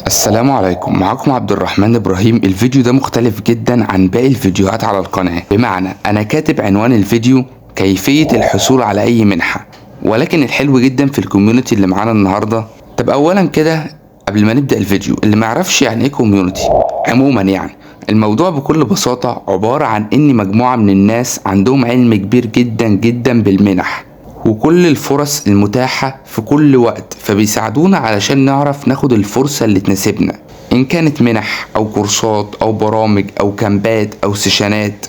السلام عليكم، معكم عبد الرحمن ابراهيم. الفيديو ده مختلف جدا عن باقي الفيديوهات على القناة، بمعنى انا كاتب عنوان الفيديو كيفية الحصول على اي منحة، ولكن الحلو جدا في ال community اللي معانا النهاردة. طب اولا كده قبل ما نبدأ الفيديو، اللي ما يعرفش يعني ايه community عموما، يعني الموضوع بكل بساطة عبارة عن ان مجموعة من الناس عندهم علم كبير جدا جدا بالمنح وكل الفرص المتاحة في كل وقت، فبيساعدونا علشان نعرف ناخد الفرصة اللي تناسبنا، إن كانت منح أو كورسات أو برامج أو كامبات أو سيشنات،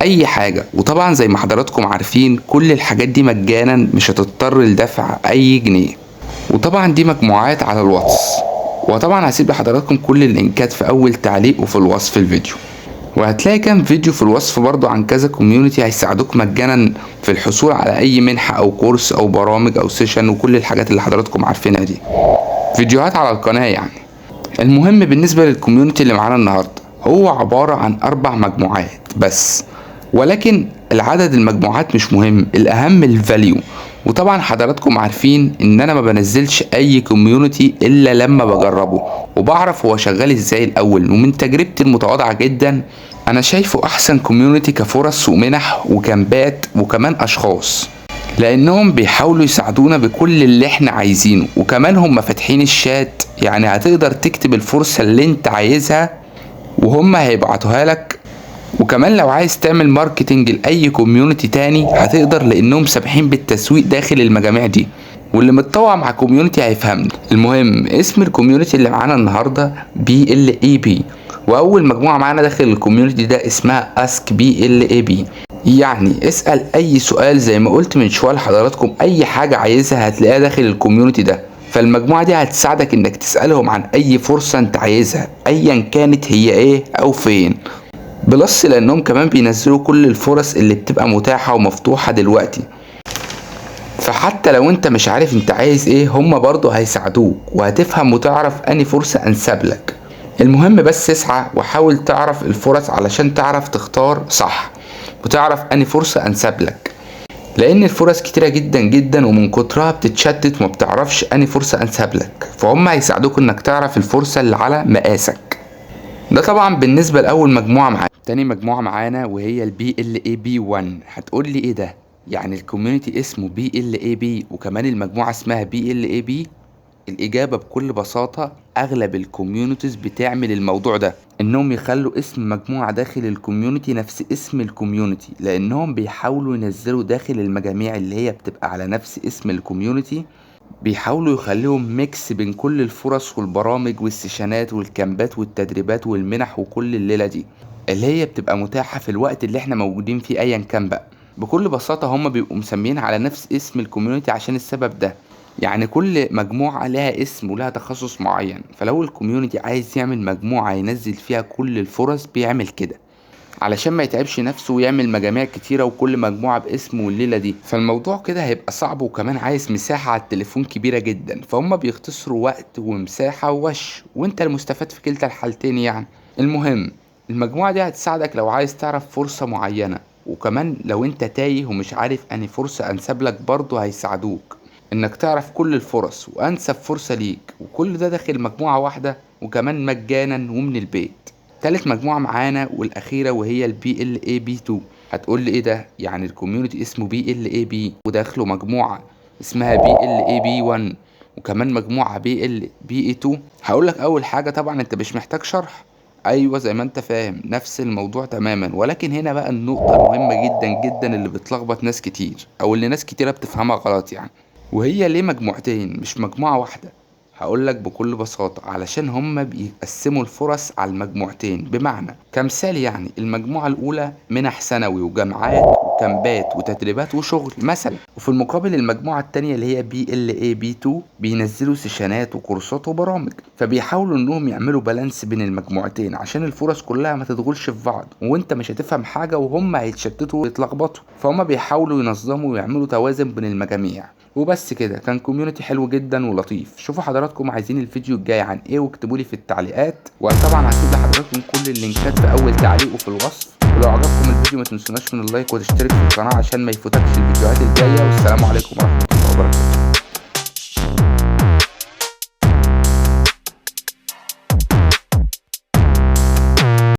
أي حاجة. وطبعا زي ما حضراتكم عارفين كل الحاجات دي مجانا، مش هتضطر لدفع أي جنيه. وطبعا دي مجموعات على الواتس، وطبعا هسيب لحضراتكم كل اللينكات في أول تعليق وفي الوصف الفيديو، وهتلاقي كام فيديو في الوصف برضو عن كذا community هيساعدوك مجانا في الحصول على اي منحة او كورس او برامج او session وكل الحاجات اللي حضراتكم عارفينها دي، فيديوهات على القناة يعني. المهم بالنسبة لل community اللي معانا النهاردة، هو عبارة عن 4 مجموعات بس، ولكن العدد المجموعات مش مهم، الاهم ال value. وطبعا حضراتكم عارفين ان انا ما بنزلش اي community الا لما بجربه وبعرف هو شغال ازاي الاول، ومن تجربتي المتواضعة جدا انا شايفه احسن community كفرص ومنح وكامبات وكمان اشخاص، لانهم بيحاولوا يساعدونا بكل اللي احنا عايزينه، وكمان هم فاتحين الشات، يعني هتقدر تكتب الفرصة اللي انت عايزها وهم هيبعتوها لك. وكمان لو عايز تعمل marketing لأي community تاني هتقدر، لأنهم سامحين بالتسويق داخل المجاميع دي، واللي متطوع مع community هيفهمني. المهم اسم ال community اللي معانا النهارده PLAB، واول مجموعه معانا داخل ال community ده اسمها Ask PLAB، يعني اسأل اي سؤال زي ما قلت من شويه لحضراتكم، اي حاجه عايزها هتلاقيها داخل ال community ده. فالمجموعه دي هتساعدك انك تسألهم عن اي فرصه انت عايزها ايا كانت هي ايه او فين، plus لانهم كمان بينزلوا كل الفرص اللي بتبقى متاحة ومفتوحة دلوقتي، فحتى لو انت مش عارف انت عايز ايه هم برضو هيساعدوك وهتفهم وتعرف اني فرصة انسب لك. المهم بس اسعى وحاول تعرف الفرص علشان تعرف تختار صح وتعرف اني فرصة انسب لك، لان الفرص كتيرة جدا جدا ومن كترها بتتشتت وما بتعرفش اني فرصة انسب لك، فهم هيساعدوك انك تعرف الفرصة اللي على مقاسك. ده طبعا بالنسبة لأول مجموعة معانا. تاني مجموعة معانا وهي ال PLAB 1. هتقول لي ايه ده؟ يعني ال community اسمه PLAB وكمان المجموعة اسمها PLAB؟ الإجابة بكل بساطة أغلب ال communities بتعمل الموضوع ده، إنهم يخلوا اسم مجموعة داخل ال community نفس اسم ال community، لأنهم بيحاولوا ينزلوا داخل المجاميع اللي هي بتبقى على نفس اسم ال community، بيحاولوا يخليهم mix بين كل الفرص والبرامج والسيشنات والكامبات والتدريبات والمنح وكل الليلة دي اللي هي بتبقى متاحة في الوقت اللي احنا موجودين فيه ايا كان بقى. بكل بساطة هم بيبقوا مسميين على نفس اسم ال community عشان السبب ده، يعني كل مجموعة لها اسم ولها تخصص معين، فلو ال community عايز يعمل مجموعة ينزل فيها كل الفرص بيعمل كده علشان ما يتعبش نفسه ويعمل مجاميع كتيرة وكل مجموعة باسم والليلة دي، فالموضوع كده هيبقى صعب وكمان عايز مساحة على التليفون كبيرة جدا، فهم بيختصروا وقت ومساحة ووش، وانت المستفاد في كلتا الحالتين يعني. المهم المجموعة دي هتساعدك لو عايز تعرف فرصة معينة، وكمان لو انت تايه ومش عارف انهي فرصة انسب لك برضه هيساعدوك انك تعرف كل الفرص وانسب فرصة ليك، وكل ده داخل مجموعة واحدة وكمان مجانا ومن البيت. تالت مجموعة معانا والأخيرة وهي ال PLAB 2. هتقول لي ايه ده؟ يعني ال community اسمه PLAB وداخله مجموعة اسمها PLAB 1 وكمان مجموعة PLBA 2. هقول لك أول حاجة طبعا انت مش محتاج شرح، ايوه زي ما انت فاهم نفس الموضوع تماما، ولكن هنا بقى النقطة المهمة جدا جدا اللي بتلخبط ناس كتير او اللي ناس كتيرة بتفهمها غلط يعني، وهي ليه مجموعتين مش مجموعة واحدة؟ هقول لك بكل بساطة علشان هم بيقسموا الفرص على المجموعتين. بمعنى كمثال يعني المجموعة الأولى منح ثانوي وجامعات وكامبات وتدريبات وشغل مثلا، وفي المقابل المجموعة التانية اللي هي PLAB 2 بينزلوا سيشنات وكورسات وبرامج، فبيحاولوا انهم يعملوا balance بين المجموعتين عشان الفرص كلها ما تدخلش في بعض وانت مش هتفهم حاجة وهم هيتشتتوا ويتلخبطوا، فهم بيحاولوا ينظموا ويعملوا توازن بين المجاميع. وبس كده، كان community حلو جدا ولطيف. شوفوا حضراتكم عايزين الفيديو الجاي عن ايه واكتبوا لي في التعليقات، وطبعا هسيب لحضراتكم كل اللينكات في اول تعليق وفي الوصف. ولو عجبكم الفيديو ما تنسوناش من ال like وتشترك في القناة عشان ما يفوتكش الفيديوهات الجاية. والسلام عليكم ورحمة الله وبركاته.